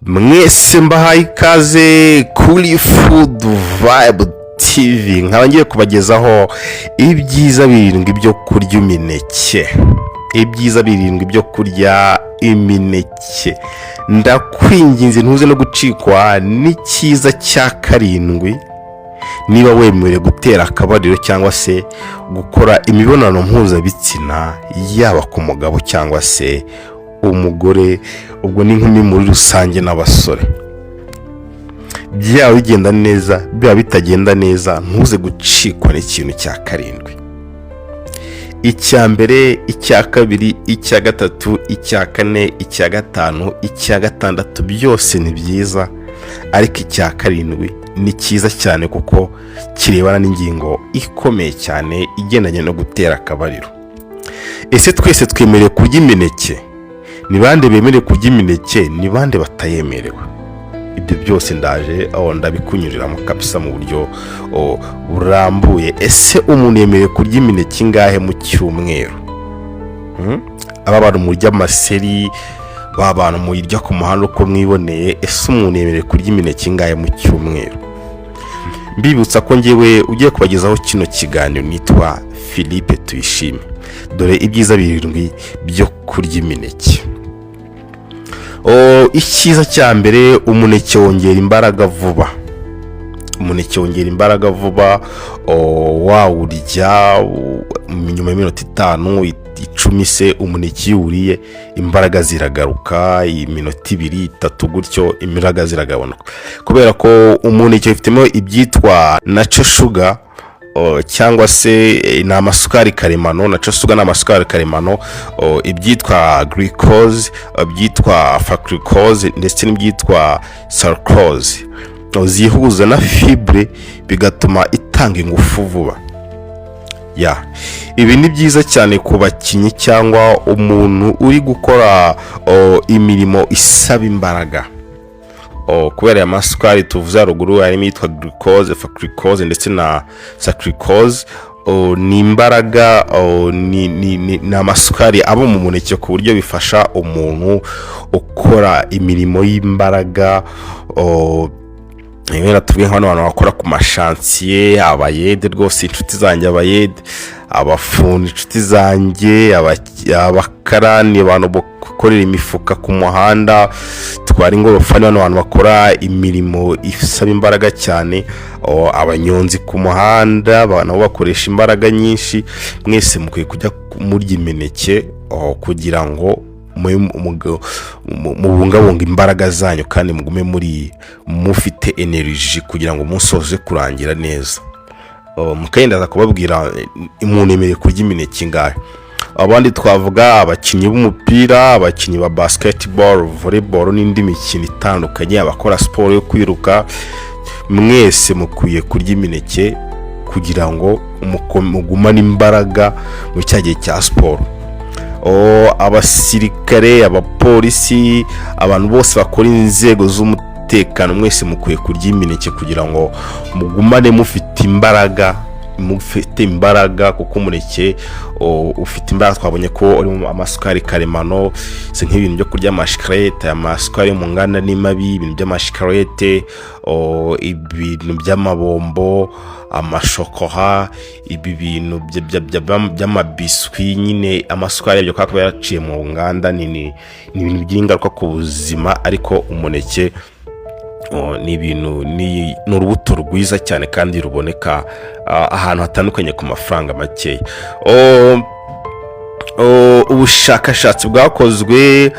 Mwese mbahaye ikaze kuri Food Vibe TV. Nkaba ngiye kubagezaho ibyiza birindwi byo kurya imineke. Ibyiza birindwi byo kurya imineke. Ndakwinginze, ntuze no gucikwa n'icyiza cya karindwi niba wemerewe gutera akabariro cyangwa se gukora imibonano mpuzabitsina, yaba ku mugabo cyangwa se umugore, ubwo n'inkumi muri rusange n'abasore. Byaba bigenda neza, byaba bitagenda neza, ntuze gucikwa n'ikintu cya karindwi. Icya mbere, icya kabiri, icya gatatu, icya kane, icya gatanu, icya gatandatu, byose ni byiza, ariko icya karindwi ni cyiza cyane kuko kirebana n'ingingo ikomeye cyane igendanye no gutera akabariro. Ese twese twemerewe kurya imineke? Ni bande bemerewe kurya imineke? Ni bande batayemerewe? Ibyo byose ndaje aho ndabikunyuriramo kabisa mu buryo burambuye. Ese umuntu yemerewe kurya imineke ingahe mu cyumweru? Aba bantu murya amaseri, ba bantu muyirya ku muhanda uko mwiboneye, ese umuntu yemerewe kurya imineke ingahe mu cyumweru? Mbibutsa ko ngewe ugiye kubagezaho kino kiganiro nitwa Philippe Tuyishime. Dore ibyiza birindwi byo kurya imineke. Icyiza cya mbere, umuneke wongera imbaraga vuba. Umuneke wongera imbaraga vuba. Wawurya nyuma y'iminota 5, 10 se, umuneke iyo uwuriye imbaraga ziragaruka. Iminota 2, 3 gutyo, imbaraga ziragabanuka, kubera ko umuneke ufitemo ibyitwa natural sugar, cyangwa se ni amasukari karemano. Natural sugar ni amasukari karemano, ibyitwa glucose, ibyitwa fructose ndetse n'ibyitwa sucrose, zihuza na fibre bigatuma itanga ingufu vuba. Ya, ibi ni byiza cyane ku bakinnyi cyangwa umuntu uri gukora imirimo isaba imbaraga. Kubera aya masukari tuvuze haruguru, harimo iyitwa glucose, fructose ndetse na sucrose, ni imbaraga, ni amasukari aba mu muneke ku buryo bifasha umuntu ukora imirimo y'imbaraga. Wenda tuvuge nk'abano bantu bakora ku mashansiye, abayede rwose, inshuti zanjye abayede, abafundi, inshuti zanjye, abakarani, abantu bakorera imifuka ku muhanda, twara ingorofani, bano bantu bakora imirimo isaba imbaraga cyane, abanyonzi ku muhanda nabo bakoresha imbaraga nyinshi. Mwese mukwiye kujya murya imineke kugira ngo mubungabunge imbaraga zanyu kandi mugume muri mufite energy kugira ngo umunsi wose kurangira neza. Mukayenda kubabwira umuntu yemerewe kurya imineke ingahe. Abandi twavuga abakinnyi b'umupira, abakinnyi ba basketball, volleyball n'indi mikino itandukanye, abakora siporo yo kwiruka, mwese mukwiye kurya imineke kugira ngo mugumane imbaraga mu cya gihe cya siporo. Abasirikare, abapolisi, abantu bose bakora inzego z'umutekano, mwese mukwiye kurya imineke kugira ngo mugumane mufite imbaraga, mufite imbaraga, kuko umuneke ufite imbaraga. Twabonye ko urimo amasukari karemano. Si nk'ibintu byo kurya amashikarete, aya masukari yo mu nganda ni mabi. Ibintu by'amashikarete, ibintu by'amabombo, amashokora, ibi bintu by'amabiswi nyine, amasukari yabyo kubera ko yaraciye mu nganda ni ibintu bigira ingaruka ku buzima. Ariko umuneke ni ibintu ni urubuto rwiza cyane kandi ruboneka ahantu hatandukanye ku mafaranga makeya. Ubushakashatsi bwakozwe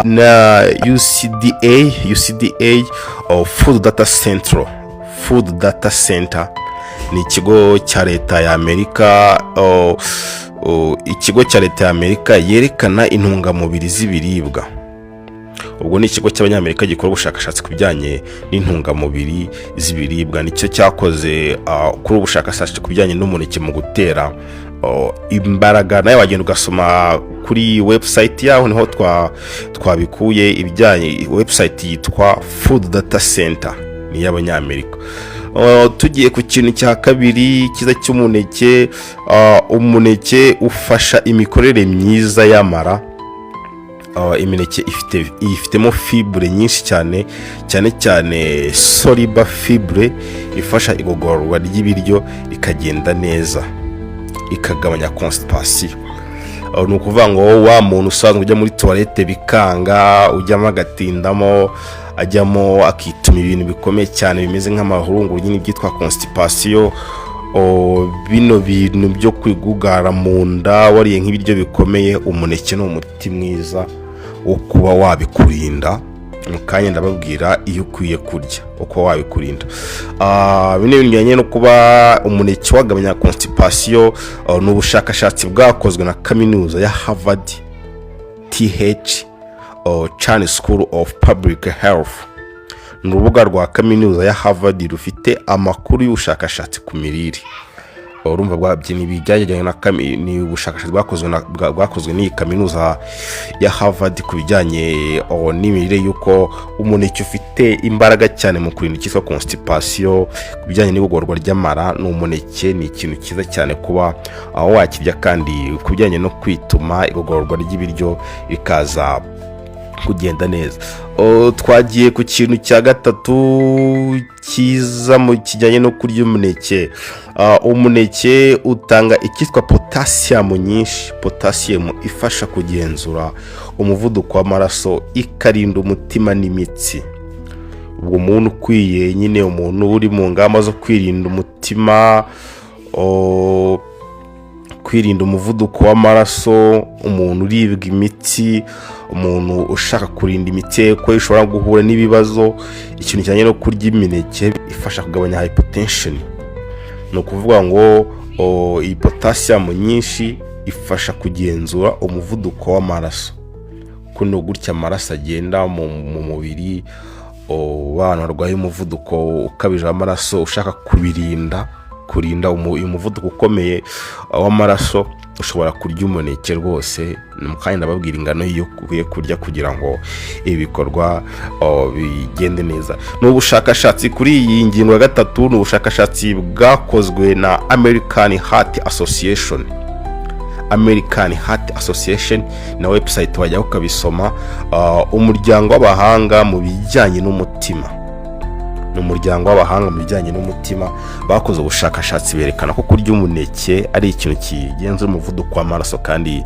na UCDA, UCDA Food Data Central, Food Data Center ni ikigo cya leta ya Amerika, ikigo cya leta ya Amerika yerekana intungamubiri z'ibiribwa. Ubwo ni ikigo cy'Abanyamerika gikora ubushakashatsi ku bijyanye n'intungamubiri z'ibiribwa. Nicyo cyakoze kuri ubu bushakashatsi ku bijyanye n'umuneke mu gutera imbaraga. Nawe wagenda ugasoma kuri website yaho, niho twabikuye ibijyanye. Website yitwa Food Data Center, ni iy'Abanyamerika. Tugiye ku kintu cya kabiri cyiza cy'umuneke, umuneke ufasha imikorere myiza y'amara. Imineke ifitemo fibre nyinshi cyane, cyane cyane soluble fibre ifasha igogorwa ry'ibiryo rikagenda neza, ikagabanya constipation. Ni ukuvuga ngo wa muntu usanzwe ujya muri toilette bikanga, ujyamo agatindamo, ajyamo akituma ibintu bikomeye cyane bimeze nk'amahurunguru nyine, byitwa constipation. Bino bintu byo kwigugara mu nda wariye nk'ibiryo bikomeye, umuneke ni umuti mwiza wo kuba wabikurinda. Mu kanya ndababwira iyo ukwiye kurya uko wabikurinda. Bino bintu bijyanye no kuba umuneke wagabanya constipation, ni ubushakashatsi bwakozwe na kaminuza ya Harvard TH Chan School of Public Health. Ni urubuga rwa kaminuza ya Harvard rufite amakuru y'ubushakashatsi ku mirire. Urumva bwabyo ni ibijyanye na ni ubushakashatsi bwakozwe n'iyi kaminuza ya Harvard ku bijyanye n'imirire, y'uko umuneke ufite imbaraga cyane mu kurinda icyitwa constipation, ku bijyanye n'igogorwa ry'amara. Ni umuneke, ni ikintu cyiza cyane kuba aho wakirya, kandi ku bijyanye no kwituma, igogorwa ry'ibiryo rikaza kugenda neza. Twagiye ku kintu cya gatatu cyiza mu kijyanye no kurya umuneke. Umuneke utanga icyitwa potassium nyinshi, potassium ifasha kugenzura umuvuduko w'amaraso, ikarinda umutima n'imitsi. Ubwo umuntu ukwiye nyine, umuntu uri mu ngamba zo kwirinda umutima, kwirinda umuvuduko w'amaraso, umuntu uribwa imitsi, umuntu ushaka kurinda imitsi ye ko ishobora guhura n'ibibazo, ikintu kijyanye no kurya imineke ifasha kugabanya hypertension. Ni ukuvuga ngo iyi potassium nyinshi ifasha kugenzura umuvuduko w'amaraso, kuno gutya amaraso agenda mu mubiri. Abantu barwaye umuvuduko ukabije w'amaraso, ushaka kubirinda, kurinda uyu muvuduko ukomeye w'amaraso, ushobora kurya umuneke rwose. Mu kanya ndababwira ingano y'iyo ukwiye kurya kugira ngo ibi bikorwa bigende neza. Ni ubushakashatsi kuri iyi ngingo ya gatatu, ni ubushakashatsi bwakozwe na American Heart Association. American Heart Association na website wajyaho ukabisoma. Umuryango w'abahanga mu bijyanye n'umutima, ni umuryango w'abahanga mu bijyanye n'umutima, bakoze ubushakashatsi berekana ko kurya umuneke ari ikintu kigenzura umuvuduko w'amaraso, kandi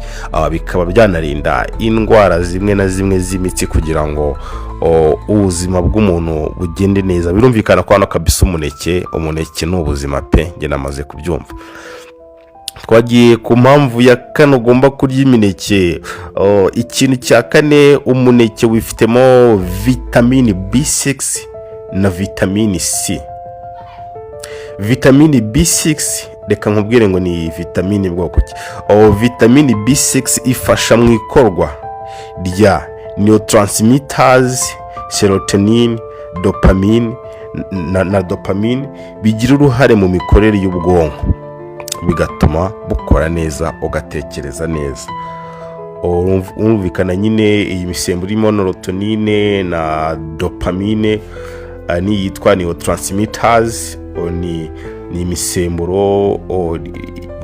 bikaba byanarinda indwara zimwe na zimwe z'imitsi, kugira ngo ubuzima bw'umuntu bugende neza. Birumvikana ko hano kabisa umuneke ni ubuzima pe, njye namaze kubyumva. Twagiye ku mpamvu ya kane ugomba kurya imineke. Ikintu cya kane, umuneke wifitemo vitamini B6 na vitamini C. Vitamini B6, reka nkubwire ngo ni vitamini bwoko ki. Vitamini B6 ifasha mu ikorwa rya neurotransmitters serotonin, dopamine na dopamine, bigira uruhare mu mikorere y'ubwonko, bigatuma bukora neza, ugatekereza neza. Urumvikana nyine iyi misemburo irimo serotonin na dopamine n'iyitwa neurotransmitters, ni imisemburo,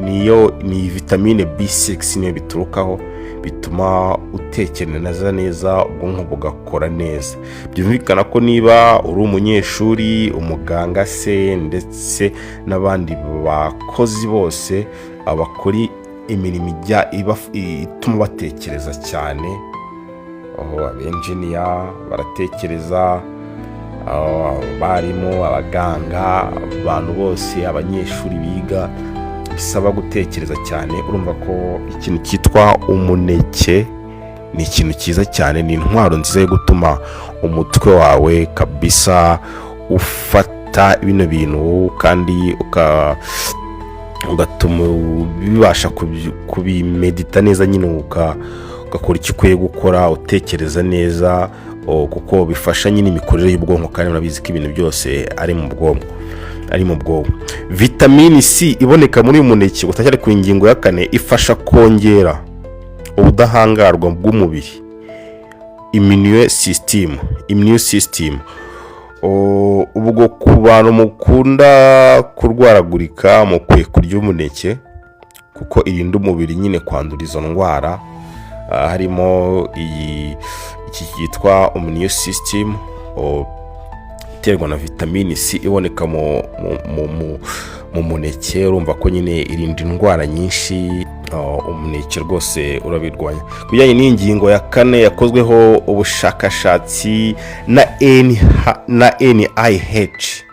niyo ni vitamine B6 niyo biturukaho, bituma utekereza neza, ubwonko bugakora neza. Byumvikana ko niba uri umunyeshuri, umuganga se, ndetse n'abandi bakozi bose bakora imirimo ijya ituma batekereza cyane, aho abenjiniya baratekereza, abarimu, abaganga, abantu bose, abanyeshuri biga bisaba gutekereza cyane, urumva ko ikintu cyitwa umuneke ni ikintu cyiza cyane, ni intwaro nziza yo gutuma umutwe wawe kabisa ufata bino bintu, kandi ugatuma bibasha kubimedita neza nyine, ugakora icyo ukwiye gukora utekereza neza, kuko bifasha nyine imikorere y'ubwonko, kandi murabizi ko ibintu byose ari mu bwonko. Vitamini C iboneka muri uyu muneke, utacyari ku ngingo ya kane, ifasha kongera ubudahangarwa bw'umubiri, immune system. Ubwo ku bantu mukunda kurwaragurika, mukwiye kurya umuneke kuko irinda umubiri nyine kwandura izo ndwara. Harimo iyi iki cyitwa immune system iterwa na vitamini C iboneka mu muneke. Urumva ko nyine irinda indwara nyinshi. Umuneke rwose urabirwanya. Ku bijyanye n'iyi ngingo ya kane yakozweho ubushakashatsi na NIH,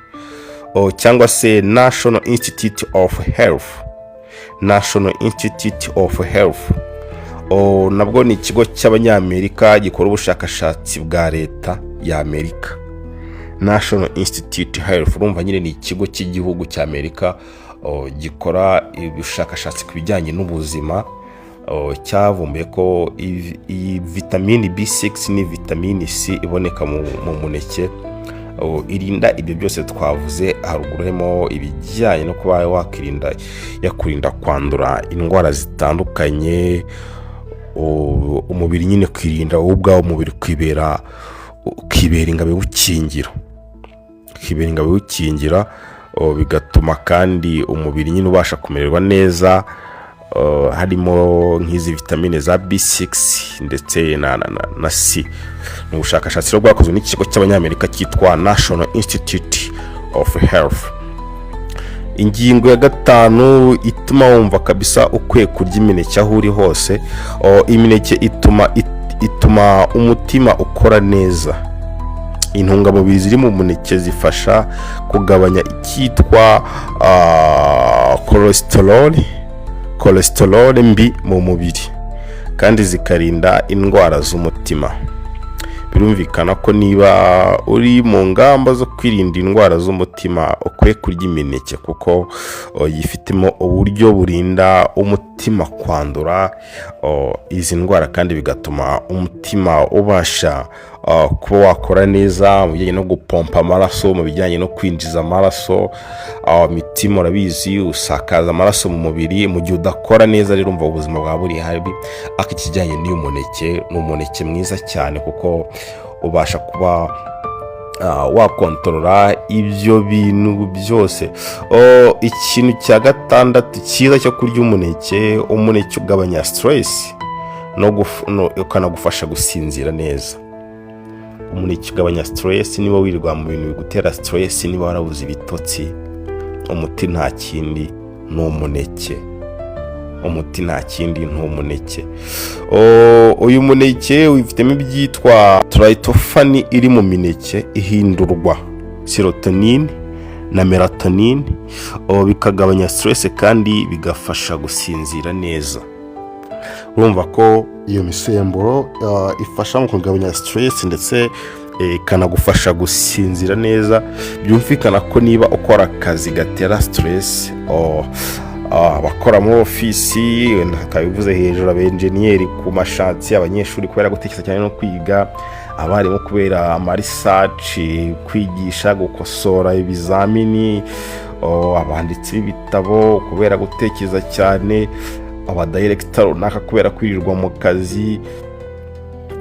cyangwa se National Institute of Health, National Institute of Health, nabwo ni ikigo cy'Abanyamerika gikora ubushakashatsi bwa leta ya Amerika. National Institute Health, urumva nyine ni ikigo cy'igihugu cya Amerika gikora ubushakashatsi ku bijyanye n'ubuzima. Cyavumbuye ko iyi vitamini B6 ni vitamini C iboneka mu muneke irinda ibyo byose twavuze haruguru, harimo ibijyanye no kuba wakirinda, yakurinda kwandura indwara zitandukanye. Umubiri nyine kwirinda wowe ubwawe, umubiri ukibera ingabo iwukingira, ukibera ingabo iwukingira. Bigatuma kandi umubiri nyine ubasha kumererwa neza. Harimo nk'izi vitamine za B6 ndetse na C. Ni ubushakashatsi rero bwakozwe n'ikigo cy'Abanyamerika cyitwa National Institute of Health. Ingingo ya gatanu ituma wumva kabisa ukwiye kurya imineke aho uri hose: imineke ituma umutima ukora neza. Intungamubiri ziri mu muneke zifasha kugabanya icyitwa cholesterol, cholesterol mbi mu mubiri, kandi zikarinda indwara z'umutima. Birumvikana ko niba uri mu ngamba zo kwirinda indwara z'umutima, ukwiye kurya imineke, kuko yifitemo uburyo burinda umutima kwandura izi ndwara, kandi bigatuma umutima ubasha kuba wakora neza mu bijyanye no gupompa amaraso, mu bijyanye no kwinjiza amaraso. Imitima urabizi usakaza amaraso mu mubiri. Mu gihe udakora neza rero, urumva ubuzima bwawe buri habi. Ariko ikijyanye n'uyu muneke, ni umuneke mwiza cyane kuko ubasha kuba wakontorora ibyo bintu byose. Ikintu cya gatandatu cyiza cyo kurya umuneke: umuneke ugabanya stress ukanagufasha gusinzira neza. Umuneke ugabanya stress. Niba wirirwa mu bintu bigutera stress, niba warabuze ibitotsi, umuti nta kindi ni umuneke. Umuti nta kindi ni umuneke. Uyu muneke wifitemo ibyitwa tryptophan iri mu mineke, ihindurwa serotonin na melatonin, bikagabanya stress kandi bigafasha gusinzira neza. Urumva ko iyo misemburo ifasha mu kugabanya stress ndetse ikanagufasha gusinzira neza. Byumvikana ko niba ukora akazi gatera stress, abakora muri ofisi, wenda twabivuze hejuru, abenjeniyeri ku ma chantier, abanyeshuri kubera gutekereza cyane no kwiga, abarimu kubera ama research, kwigisha, gukosora ibizamini, abanditsi b'ibitabo kubera gutekereza cyane, aba director runaka kubera kwirirwa mu kazi,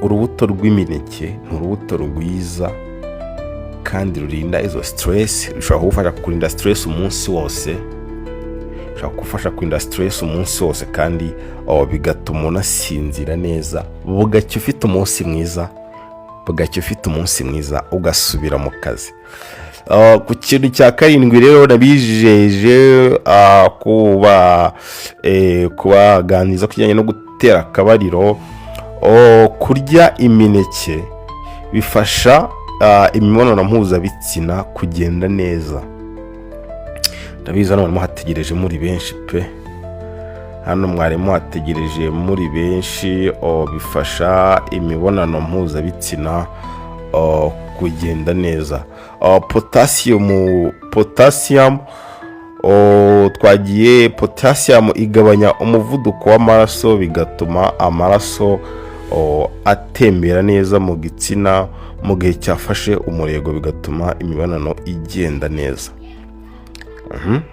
urubuto rw'imineke ni urubuto rwiza kandi rurinda izo stress. Rushobora kugufasha kurinda stress umunsi wose, rushobora kugufasha kurinda stress umunsi wose, kandi bigatuma unasinzira neza, bugacya ufite umunsi mwiza, bugacya ufite umunsi mwiza, ugasubira mu kazi. Ku kintu cya karindwi rero, nabijeje kubaganiriza ku kijyanye no gutera akabariro. Kurya imineke bifasha imibonano mpuzabitsina kugenda neza. Ndabizi hano mwari muhategereje muri benshi pe, hano mwari muhategereje muri benshi. Bifasha imibonano mpuzabitsina kugenda neza. Potassium, twagiye, potassium igabanya umuvuduko w'amaraso, bigatuma amaraso atembera neza mu gitsina mu gihe cyafashe umurego, bigatuma imibonano igenda neza.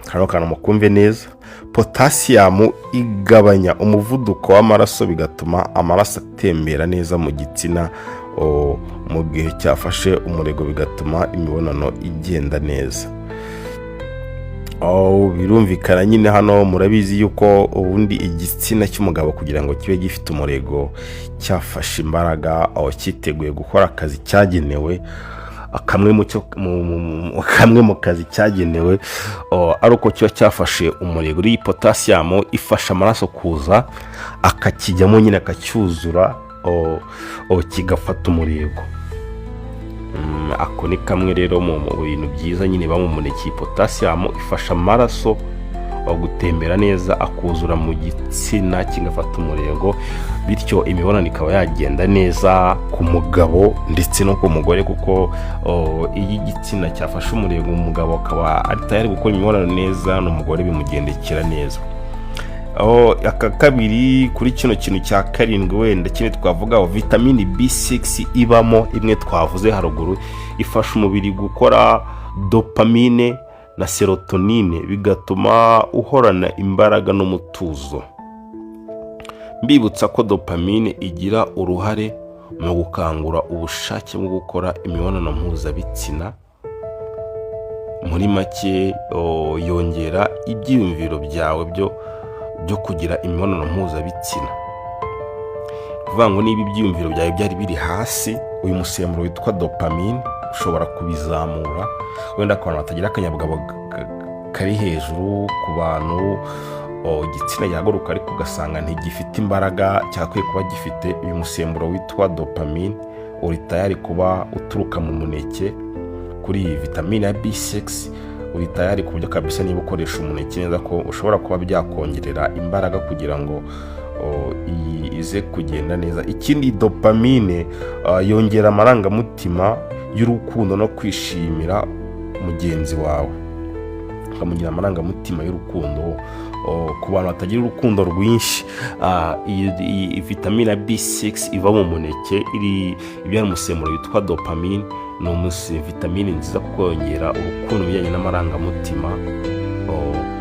Kano kantu mukumve neza: potassium igabanya umuvuduko w'amaraso, bigatuma amaraso atembera neza mu gitsina mu gihe cyafashe umurego, bigatuma imibonano igenda neza. Oh, birumvikana nyine. Hano murabizi yuko ubundi igitsina cy'umugabo kugira ngo kibe gifite umurego, cyafashe imbaraga, aho cyiteguye gukora akazi cyagenewe, kamwe mu cyo kamwe mu kazi cyagenewe, oh, ari uko kiba cyafashe umurego. Iyi potassium ifasha amaraso kuza akakijyamo nyine, akacyuzura, oh, oh, kigafata umurego. Ako ni kamwe rero mu bintu byiza nyine biba mu muneke. Iyi potassium ifasha amaraso gutembera neza, akuzura mu gitsina, kigafata umurego, bityo imibonano ikaba yagenda neza ku mugabo ndetse no ku mugore, kuko oh, iyo igitsina cyafashe umurego, umugabo akaba ari tayari gukora imibonano neza, n'umugore bimugendekera neza. Oh, aka kabiri kuri kino kintu cya karindwi, wenda kimwe twavuga, vitamini B6 ibamo, imwe twavuze haruguru, ifasha umubiri gukora dopamine na serotonine, bigatuma uhorana imbaraga n'umutuzo. Mbibutsa ko dopamine igira uruhare mu gukangura ubushake bwo gukora imibonano mpuzabitsina. Muri make, oh, yongera ibyiyumviro byawe byo kugira imibonano mpuzabitsina. Kuvuga ngo niba ibyiyumviro byawe byari biri hasi, uyu musemburo witwa dopamine ushobora kubizamura. Wenda ku bantu batagira akanyabugabo kari hejuru, ku bantu igitsina gihaguruka ariko ugasanga ntigifite imbaraga cyakwiye kuba gifite, uyu musemburo witwa dopamine uri tayari kuba uturuka mu muneke kuri iyi vitamine ya B6, uri tayari ku buryo kabisa niba ukoresha umuneke neza ko ushobora kuba byakongerera imbaraga kugira ngo iyi ize kugenda neza. Ikindi, dopamine yongera amarangamutima y'urukundo no kwishimira mugenzi wawe, ukamugira amarangamutima y'urukundo. Ku bantu batagira urukundo rwinshi, iyi vitamine ya B6 iva mu muneke iri ibyara umusemburo witwa dopamine, ni vitamine nziza kuko yongera urukundo mu bijyanye n'amarangamutima,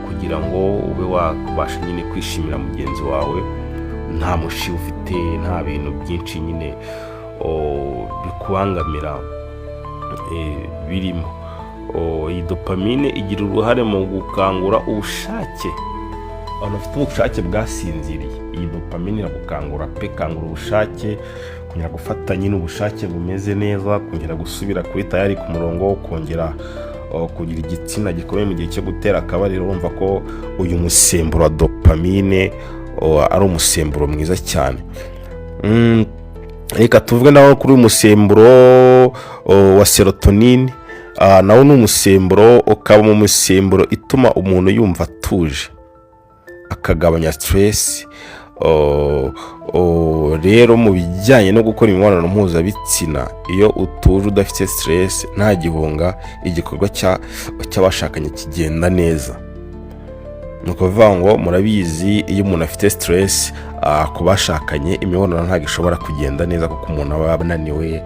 kugira ngo ube wabasha nyine kwishimira mugenzi wawe nta mushiha ufite, nta bintu byinshi nyine bikubangamira birimo. Iyi dopamine igira uruhare mu gukangura ubushake. Abantu bafite ubushake bwasinziriye, iyi dopamine iragukangura pe, kangura ubushake, kongera gufata nyine ubushake bumeze neza, kongera gusubira kuri tayari ku murongo, kongera kugira igitsina gikomeye mu gihe cyo gutera akabariro. Urumva ko uyu musemburo wa dopamine ari umusemburo mwiza cyane. Reka tuvuge nawo kuri uyu musemburo wa serotonine. Nawo ni umusemburo, ukaba mu musemburo ituma umuntu yumva atuje, akagabanya stress. Rero mu bijyanye no gukora imibonano mpuzabitsina, iyo utuje, udafite stress, nta gihunga, igikorwa cy'abashakanye kigenda neza. Ni ukuvuga ngo murabizi, iyo umuntu afite stress ku bashakanye, imibonano ntabwo ishobora kugenda neza, kuko umuntu aba ananiwe,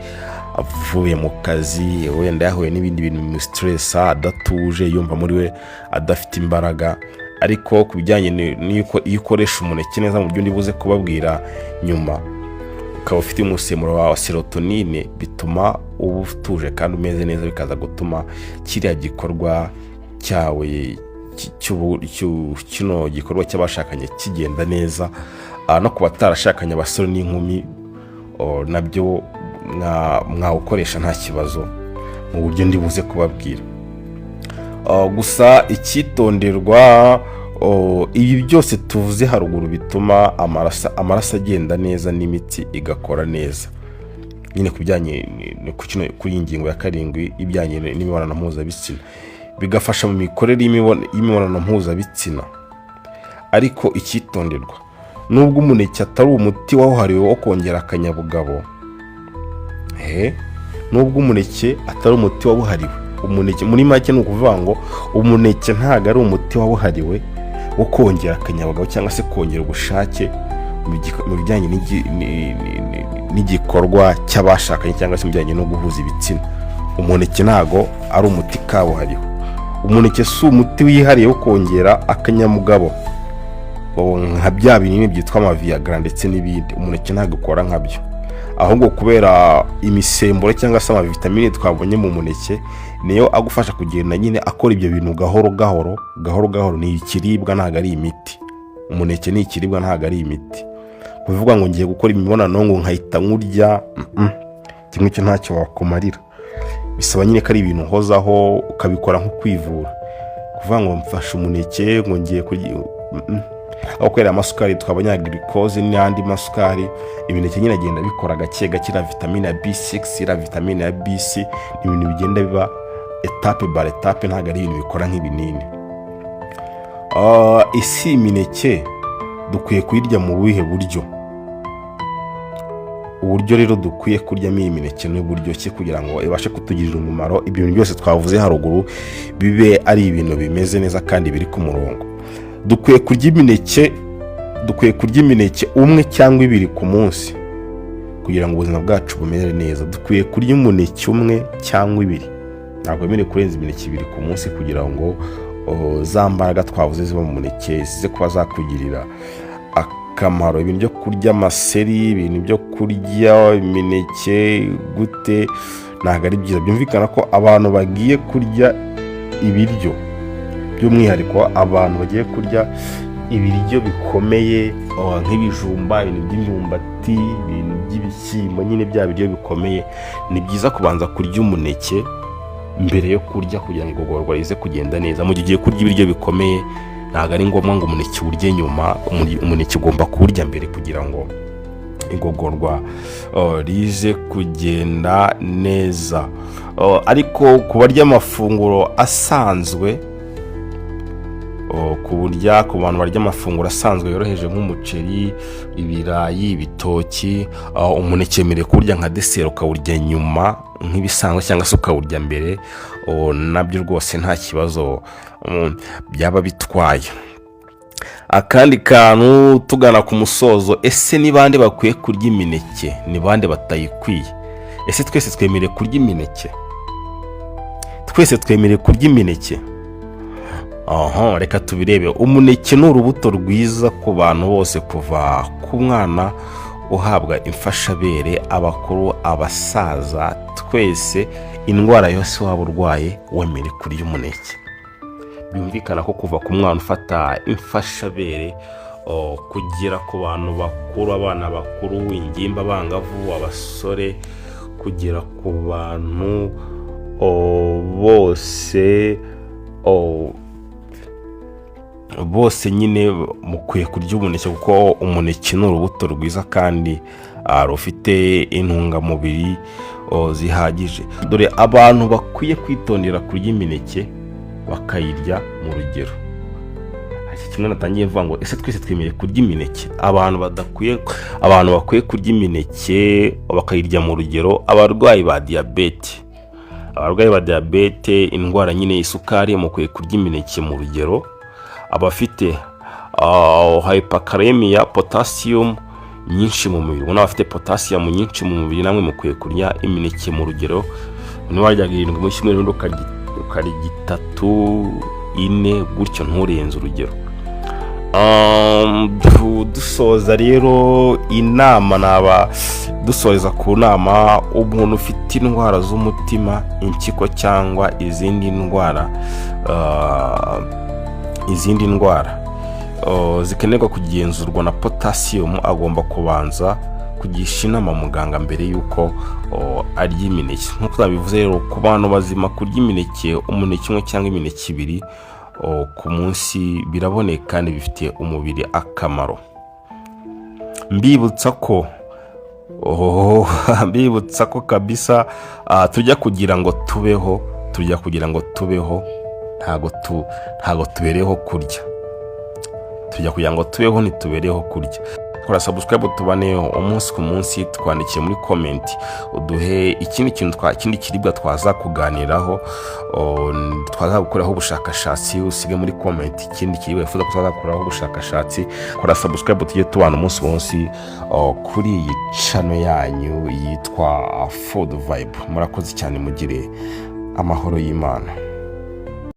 avuye mu kazi, wenda yahuye n'ibindi bintu bimustressa, adatuje, yumva muri we adafite imbaraga. Ariko ku bijyanye n'uko iyo ukoresha umuneke neza, mu buryo ndibuze kubabwira nyuma, ukaba ufite umusemburo wa serotonine, bituma uba utuje kandi umeze neza, bikaza gutuma kiriya gikorwa cyawe kino gikorwa cy'abashakanye kigenda neza. No ku batarashakanye, abasore n'inkumi, nabyo mwawukoresha nta kibazo mu buryo ndibuze kubabwira. Gusa icyitonderwa, ibi byose tuvuze haruguru bituma amaraso agenda neza n'imitsi igakora neza nyine ku bijyanye kuri iyi ngingo ya karindwi ibijyanye n'imibonano mpuzabitsina, bigafasha mu mikorere y'imibonano mpuzabitsina. Ariko icyitonderwa, nubwo umuneke atari umuti wawuhariwe wo kongera akanyabugabo, nubwo umuneke atari umuti wabuhariwe, umuneke muri make ni ukuvuga ngo umuneke ntabwo ari umuti wabuhariwe wo kongera akanyabugabo cyangwa se kongera ubushake mu bijyanye n'igikorwa cy'abashakanye cyangwa se mu bijyanye no guhuza ibitsina. Umuneke ntabwo ari umuti kabuhariwe. Umuneke si umuti wihariye wo kongera akanyabugabo nka bya binini byitwa amaviyagra ndetse n'ibindi. Umuneke ntabwo ukora nkabyo. Ahubwo kubera imisemburo cyangwa se amavitamine twabonye mu muneke, niyo agufasha kugenda nyine akora ibyo bintu gahoro gahoro, gahoro gahoro. Ni ikiribwa, ntabwo ari imiti. Umuneke ni ikiribwa, ntabwo ari imiti. Kuvuga ngo ngiye gukora imibonano ngo nkahita nkurya, kimwe cyo ntacyo wakumarira. Bisaba nyine ko ari ibintu uhozaho, ukabikora nko kwivura. Kuvuga ngo mfashe umuneke ngo ngiye kurya, Aho kubera amasukari twabonye ya glucose n'andi masukari, imineke nyine agenda bikora gake gake. Iriya vitamine ya B6, iriya vitamine ya BC, ni ibintu bigenda biba étape par étape, ntabwo ari ibintu bikora nk'ibinini. Isi imineke dukwiye kuyirya mu buhe buryo? Uburyo rero dukwiye kuryamo iyi mineke ni uburyo ki kugira ngo ibashe kutugirira umumaro, ibyo bintu byose twavuze haruguru bibe ari ibintu bimeze neza kandi biri ku murongo? Dukwiye kurya imineke umwe cyangwa ibiri ku munsi kugira ngo ubuzima bwacu bumere neza. Dukwiye kurya umuneke umwe cyangwa ibiri, ntabwo wemerewe kurenza imineke ibiri ku munsi, kugira ngo za mbaraga twavuze ziba mu muneke zize kuba zakugirira akamaro. Ibintu byo kurya amaseri, ibintu byo kurya imineke gute, ntabwo ari byiza. Byumvikana ko abantu bagiye kurya ibiryo, by'umwihariko abantu bagiye kurya ibiryo bikomeye, nk'ibijumba, ibintu by'imyumbati, ibintu by'ibishyimbo, nyine bya biryo bikomeye, ni byiza kubanza kurya umuneke mbere yo kurya kugira ngo igogorwa rize kugenda neza. Mu gihe ugiye kurya ibiryo bikomeye, ntabwo ari ngombwa ngo umuneke uwurye nyuma. Umuneke ugomba kuwurya mbere kugira ngo igogorwa rize kugenda neza. Ariko ku barya amafunguro asanzwe, ku bantu barya amafunguro asanzwe yoroheje nk'umuceri, ibirayi, ibitoki, umuneke wemerewe kuwurya nka dessert, ukawurya nyuma nk'ibisanzwe cyangwa se ukawurya mbere, nabyo rwose nta kibazo byaba bitwaye. Akandi kantu tugana ku musozo: ese ni bande bakwiye kurya imineke, ni bande batayikwiye? Ese twese twemerewe kurya imineke? Twese twemerewe kurya imineke? Aha reka tubirebe. Umuneke ni urubuto rwiza ku bantu bose, kuva ku mwana uhabwa imfashabere, abakuru, abasaza, twese. Indwara yose waba urwaye, wemerewe kurya umuneke. Byumvikana ko kuva ku mwana ufata imfashabere kugera ku bantu bakuru, abana bakuru, ingimbi, abangavu, abasore, kugera ku bantu bose nyine mukwiye kurya umuneke, kuko umuneke ni urubuto rwiza kandi rufite intungamubiri zihagije. Dore abantu bakwiye kwitondera kurya imineke, bakayirya mu rugero. Iki kimwe natangiye mvuga ngo ese twese twemerewe kurya imineke? Abantu badakwiye, abantu bakwiye kurya imineke bakayirya mu rugero: abarwayi ba diyabete. Abarwayi ba diyabete, indwara nyine isukari, mukwiye kurya imineke mu rugero. Abafite hyperkalemia, potassium nyinshi mu mubiri, ubona abafite potassium nyinshi mu mubiri, namwe mukwiye kurya imineke mu rugero. Niba waryaga irindwi mu cyumweru, ubundi ukarya itatu, ine gutyo, nturenze urugero. Dusoza rero inama, naba dusoreza ku nama: umuntu ufite indwara z'umutima, impyiko cyangwa izindi ndwara zikenerwa kugenzurwa na potassium, agomba kubanza kugisha inama muganga mbere y'uko arya imineke. Nk'uko twabivuze rero, ku bantu bazima, kurya imineke, umuneke umwe cyangwa imineke ibiri ku munsi biraboneka kandi bifitiye umubiri akamaro. Mbibutsa ko kabisa tujya kugira ngo tubeho, tujya kugira ngo tubeho, ntabwo tubereyeho kurya. Tujya kugira ngo tubeho, ntitubereyeho kurya. Kora subscribe, tubaneho umunsi ku munsi. Twandikiye muri comment, uduhe ikindi kintu, ikindi kiribwa twaza kuganiraho, twaza gukoraho ubushakashatsi. Usige muri comment ikindi kiribwa wifuza ko twazakoraho ubushakashatsi. Kora subscribe, tujye tubana umunsi ku munsi kuri iyi channel yanyu yitwa Food Vibe. Murakoze cyane, mugire amahoro y'Imana.